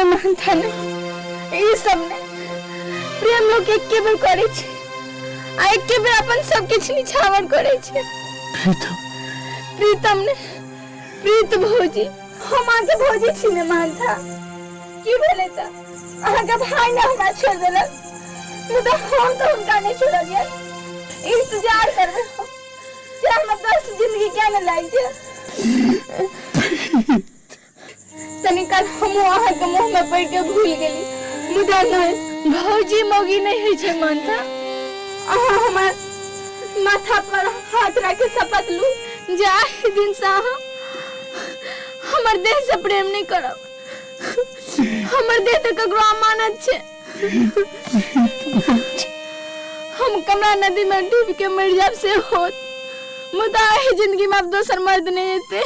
नहि मानता नहि, ई सब नहि। प्रेम लोक एके बेर करै छै आ एके बेर अपन सब किछु निछावर करै छै। प्रीतम, प्रीतम ने, प्रीत भौजी, हम अहाँके भौजी छी ने मानता। की भेलै तऽ अहाँके भाय ने हमरा छोड़ि देलक, मुदा हम तऽ हुनका नहि छोड़लियै। इंतजार करबै हम, जे हमर 10 जिंदगी किया ने लागि जाय। तनी काल हमहूँ अहाँके मुँहमे पड़ि के भूलि गेली, मुदा नहि, भौजी मौगी नहि होइ छै मानता। अहाँ हमर माथा पर हाथ राखि शपथ लू जे आइ दिन से अहाँ हमर देह से प्रेम नहि करब। हमर देह तऽ ककरो अमानत छै। हम कमला नदी में डूब के मर जाब से होत, मुदा एहि जिंदगी में आब दोसर मर्द नहीं एते।